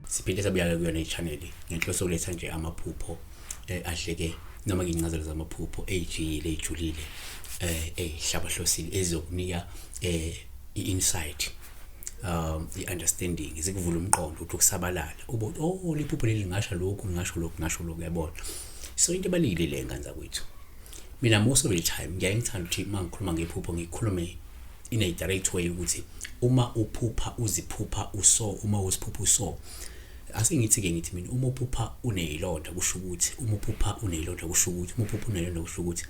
Siphinde sabuya kuyona i-channel ngenhloso yokuletha nje amaphupho adleke noma ngincazelo zamaphupho eyijiyile, ejulile, eyihlabahlosile, ezizokunika i-insight, i-understanding, zikuvula umqondo ukuthi ukusabalala ube oh liphupho leli ngasho lokhu, ngasho lokhu, ngasho lokhu, uyabona. So into ebalulekile le, ngane zakwethu, mina most of the time ngiyaye ngithanda ukuthi uma ngikhuluma ngephupho ngikhulume in a direct way, ukuthi uma uphupha uziphupha uso, uma usiphupha uso, asengithi-ke ngithi mina uma uphupha uneyilonda kusho ukuthi, uma uphupha uneyilonda kusho ukuthi, uma uphupha uneyilonda kusho ukuthi.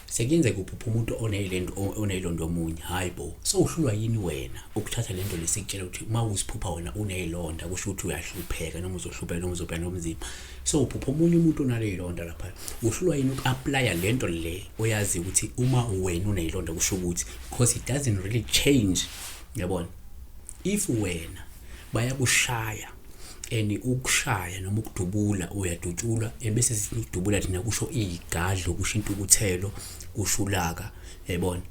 Sekuyenzeka uphupha umuntu oneyilento, oneyilonda omunye, hayi bo, so uhlulwa yini wena ukuthatha lento lesikutshela ukuthi uma uziphupha wena uneyilonda kusho ukuthi uyahlupheka noma uzohlupheka noma uzobhekana nobunzima. So uphupha omunye umuntu onaleyilonda lapha, uhlulwa yini uku-aplya lento le oyazi ukuthi uma wena uneyilonda kusho ukuthi, because it doesn't really change, yabona. If wena bayakushaya and ukushaya noma ukudubula, uyadutshulwa, ebese sikudubula thina kusho igadlo, kusho intukuthelo, kusho ulaka, yayibona.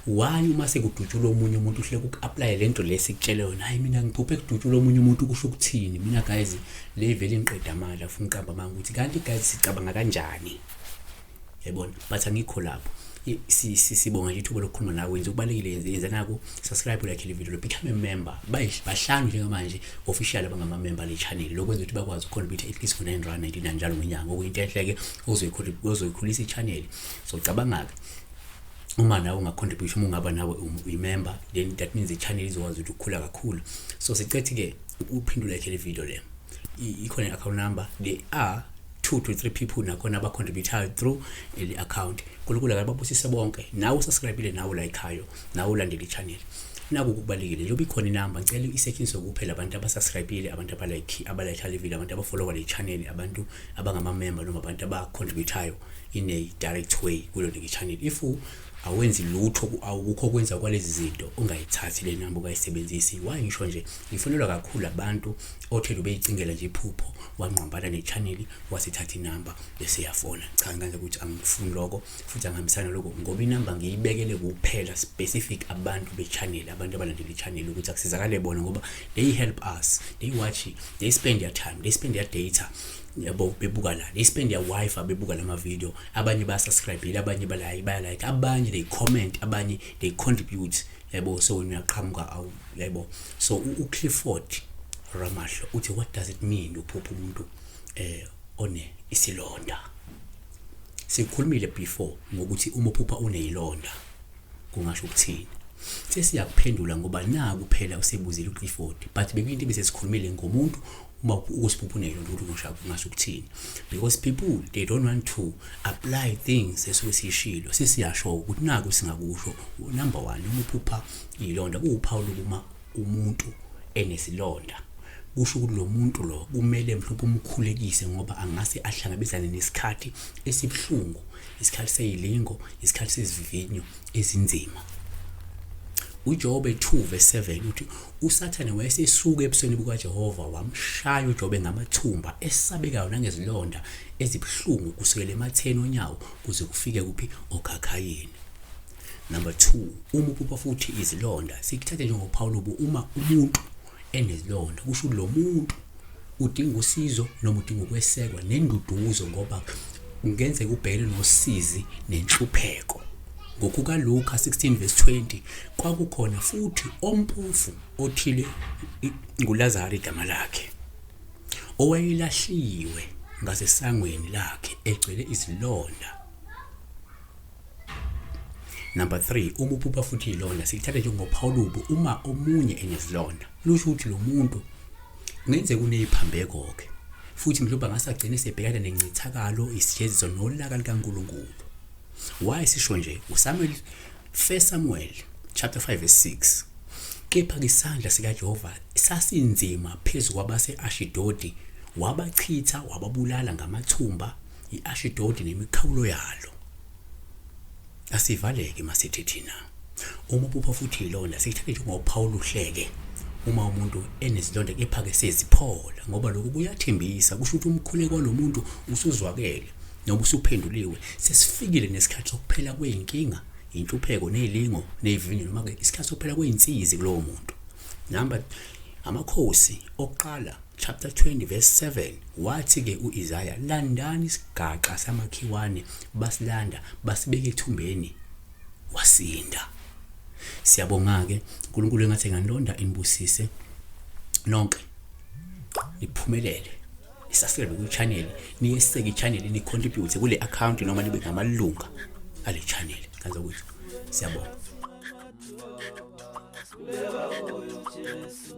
Why uma sekudutshulwa omunye umuntu uhleke uku-aplya lento le sikutshele yona? Hayi, mina ngiphuphe kudutshulwa omunye umuntu, kusho ukuthini? Mina guys, le vele ingiqeda amandla, ufuna uqamba amanga ukuthi kanti guys sicabanga kanjani, yayibona. But angikho lapho. Sibonga nje ithuba lokukhuluma nawe. Wenza okubalulekile, yenza naku subscribe, like le video, become a member. Bahlanu njengamanje official abangama-member le channel. Lokho kwenza ukuthi bakwazi uku-contribute at least ngo-9 rand 99 njalo ngenyanga, okuyinto enhle-ke ozoyikhulisa i-channel. So cabanga-ke uma nawe unga-contribute, uma ungaba nawe uyi-member, then that means i-channel izokwazi ukuthi ukukhula kakhulu. So sicethi-ke uphinde u-like le video le. Ikhona i-account number. There are two to three people nakhona aba-contributayo through le account. Unkulunkulu akababusise bonke, nawe usubscribe, nawe like-ayo, nawe ulandele i-channel. Naku kubalulekile, njengoba ikhona inamba, ngicela isetshenziswe kuphela abantu abasubscribile, abantu abalike, abalike le video, abantu abafollowa le channel, abantu abangamamember noma abantu abacontributayo in a direct way kulo le channel. If awenzi lutho, awukho kwenza kwalezi zinto, ungayithathi le namba, ungayisebenzisi. Why ngisho nje? Ngifonelwa kakhulu abantu othele ubeyicingela nje iphupho, wangqombana ne-channel, wasithatha inamba bese yafona. Cha, ngenza ukuthi angifuni lokho futhi angihambisani lokho, ngoba inamba ngiyibekele kuphela specific abantu be-channel, abantu abalandela i-channel, ukuthi akusizakale bona, ngoba they help us, they watch, they spend their time, they spend their data, yabo, bebuka la, they spend their wifi bebuka lama video. Abanye bayasubscribe, abanye balike, bayalike, abanye they comment, abanye they contribute, yabo. So wena uyaqhamuka awu, yabo. So uClifford Ramahlo uthi, what does it mean uphupha umuntu one isilonda? Sikhulumile before ngokuthi uma uphupha uneyilonda kungasho ukuthini. Sesiyakuphendula ngoba naku phela usebuzile uClifford, but bekuyinto ebese sikhulumile ngomuntu uma ukusiphupha uneyilonda ukuthi kungasho ukuthini, because people, they don't want to apply things esuke siyishilo. Sesiyasho ukuthi naku singakusho. Number 1, uma uphupha iyilonda, kuwuphawu lokuma umuntu enesilonda, kusho ukuthi lo muntu lo kumele mhlawumbe umkhulekise, ngoba angase ahlangabezane nesikhathi esibuhlungu, isikhathi seyilingo, isikhathi sezivivinyo ezinzima. UJobe 2 verse 7 uthi uSathane wayesesuka ebusweni bukaJehova, wamshaya uJobe ngamathumba esabekayo nangezilonda ezibuhlungu, kusukela ematheni onyawo kuze kufike kuphi? Okhakhayeni. Number 2, uma uphupha futhi izilonda, sikuthathe njengophawu uma umuntu enezilonda, kusho ukuthi lo muntu udinga usizo noma udinga ukwesekwa nenduduzo, ngoba kungenzeka ubhekene nosizi nenhlupheko. Ngokuka Luka 16 verse 20, kwakukhona futhi ompofu othile, nguLazaru igama lakhe, owayelahliwe ngasesangweni lakhe egcwele izilonda. Number 3, uma uphupha futhi ilonda, sikuthatha njengophawulubo uma omunye enezilonda, lusho ukuthi lo muntu kungenzeka uneziphambeko ke futhi mhlawumbe angase agcine sebhekana nencithakalo, isijeziso nolaka likaNkulunkulu. Why sisho nje? USamuel, 1 Samuel chapter 5 verse 6, kepha isandla sikaJehova sasinzima phezu kwabase-Ashidodi, wabachitha, wababulala ngamathumba i-Ashidodi nemikhawulo yalo. Asivaleke masithi thina uma uphupha futhi ilonda, sithathe njengophawu oluhleke uma umuntu enezilonda kepha-ke seziphola, ngoba lokhu kuyathembisa, kusho ukuthi umkhuleko walo muntu usuzwakele. Noma usuphenduliwe, sesifikile nesikhathi sokuphela kwey'nkinga, inhlupheko ney'lingo ney'vivinyo, noma-ke isikhathi sokuphela kwey'nsizi kulowo muntu. Number Amakhosi okuqala chapter 20 verse 7 wathi-ke u-Isaya, landani isigaxa samakhiwane, basilanda basibeka ethumbeni, wasinda. Siyabonga-ke, uNkulunkulu engathi enganilonda inibusise nonke, niphumelele. Nisubscribe kwi-channel, niyeseke i-channel, ni-contribute kule account noma nibe ngamalunga ale channel. Kanza ukuthi siyabonga. Sikhuleka kuyo Jesu.